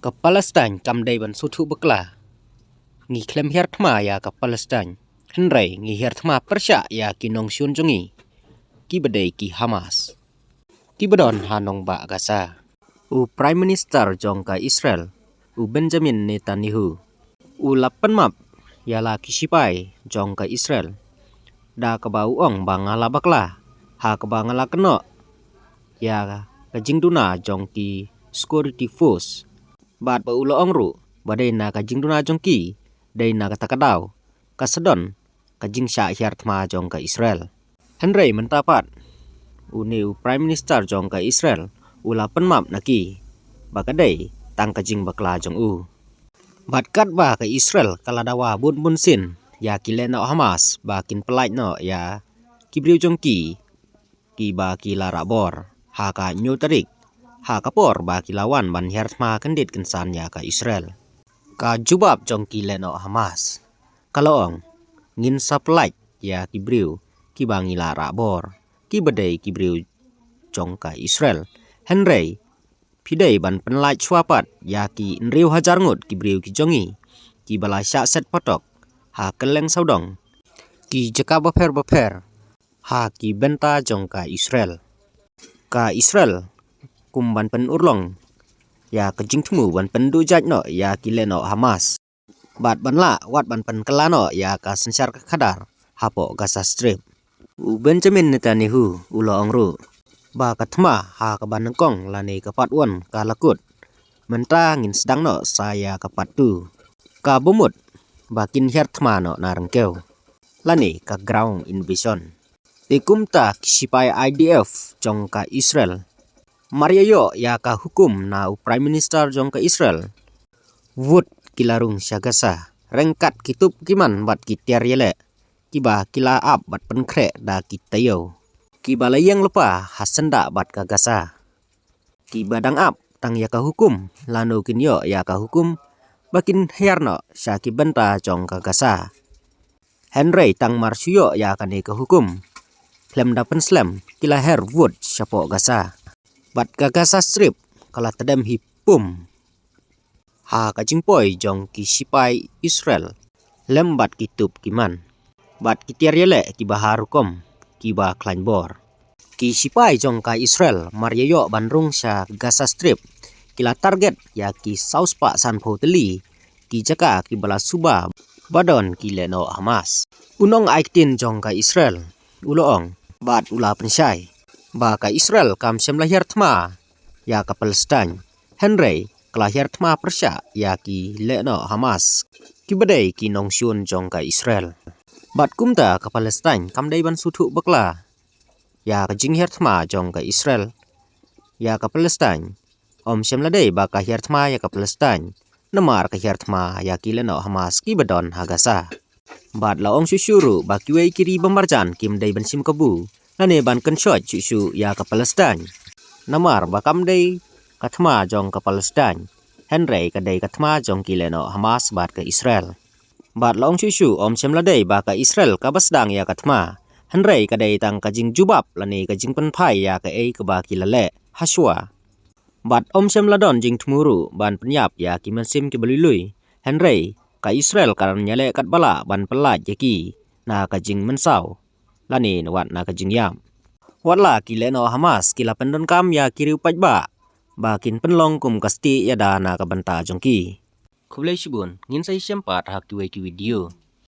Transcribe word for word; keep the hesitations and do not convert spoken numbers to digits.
Ka Palestine kam dei ban sngewthuh bakla. Ngi khlem hiar thma ïa ka Palestine, hynrei ngi hiar thma pyrshah ïa ki nongshun jong ngi, kiba dei ki Hamas, kiba don ha nongbah Gaza. U Prime Minister jong ka Israel, u Benjamin Netanyahu, u la pynmap ïa la ki sipai jong ka Israel, da kaba u ong ba nga la bakla ha kaba nga la kynnoh ïa ka jingduna jong ki security force, bad ba u la ong ruh ba dei na ka jingduna jong ki, dei na kata ka daw ka sa don ka jingshah hiar thma jong ka Israel. Hynrei mynta pat, une u Prime Minister jong ka Israel u la pynmap na ki ba ka dei tang ka jingbakla jong u. Bad katba ka Israel ka la dawa bun bun sien ïa ki lehnoh Hamas ba kin pyllait noh ïa ki briew jong ki, kiba ki la rah bor ha ka hynñiew tarik, ha ka por ba ki la wan ban hiar thma kyndit kynsan ïa ka Israel. Ka jubab jong ki lehnoh Hamas ka la ong, ngin sa pyllait ïa ki briew kiba ngi la rah bor, kiba dei ki briew jong ka Israel. Hynrei phi dei ban pynlait shuwa pat ïa ki hynriew hajar ngut ki briew ki jong ngi, kiba la shah set patok ha kylleng sawdong ki jaka bapher bapher ha ki bynta jong ka Israel. Ka Israel kum ban pynurlong ïa ka jingthmu ban pynduh jait noh ïa ki lehnoh Hamas, bad ban lah wat ban pynkylla noh ïa ka synshar ka khadar hapoh Gaza Strip. U Benjamin Netanyahu u la ong ruh ba ka thma ha kaba nyngkong lane ka part one ka la kut, mynta ngin sdang noh sa ïa ka part two, kaba mut ba kin hiar thma noh na ryngkew, lane ka ground invasion. Te kumta ki sipai I D F jong ka Israel mar ïa ïoh ïa ka hukum na u Prime Minister jong ka Israel, vut ki la rung sha Gaza ryngkat ki tup ki man bad ki tiar ïaleh, kiba ki la ap bad pynkhreh da ki taïew, kiba la ïeng lypa ha syndah bad ka Gaza. Kiba dang ap tang ïa ka hukum, lano kin ïoh ïa ka hukum ba kin hiar noh sha ki bynta jong ka Gaza. Hynrei tang mar shu ïoh ïa kane ka hukum, khlem da pynslem ki la her vut shapoh Gaza, bad ka Gaza Strip ka la tdem hi pum ha ka jingpoi jong ki sipai Israel lem bad ki tup ki man bad ki tiar ïaleh kiba har rukom, kiba khlaiñ bor. Ki sipai jong ka Israel mar ïa ïoh ban rung sha Gaza Strip, ki la target ïa ki saw spah sanphew tylli ki jaka kiba la suba ba don ki lehnoh Hamas. U nongaiktien jong ka Israel u la ong bad u la pynshai ba ka Israel kam shym la hiar thma ïa ka Palestine, hynrei ka la hiar thma pyrshah ïa ki lehnoh Hamas, kiba dei ki nongshun jong ka Israel. Bad kumta ka Palestine kam dei ban sngewthuh bakla ïa ka jinghiar thma jong ka Israel ïa ka Palestine. Ym shym la dei ba ka hiar thma ïa ka Palestine, namar ka hiar thma ïa ki lehnoh Hamas kiba don ha Gaza. Bad la ong shuh shuh ruh ba kiwei ki ri ba marjan kim dei ban shim kabu lane ban kynshoit shuh shuh ïa ka Palestine, namar ba kam dei ka thma jong ka Palestine, hynrei ka dei ka thma jong ki lehnoh Hamas bad ka Israel. Bad la ong shuh shuh, ym shym la dei ba ka Israel kaba sdang ïa ka thma, hynrei ka dei tang ka jingjubab lane ka jingpynphai ïa kaei kaba ki la leh ha shuwa. Bad ym shym la don jingthmu ruh ban pynïap ïa ki mynsiem kiba lui lui, hynrei ka Israel kan ïaleh katba lah ban pyllait ïa ki na ka jingmynsaw lane wat na ka jingïap. Wat la ki lehnoh Hamas ki la pyndonkam ïa ki riew paidbah ba kin pynlong kum ka stieh ïada na ka bynta jong ki. Khublei shibun, ngin sa ïashem pat ha kiwei ki video.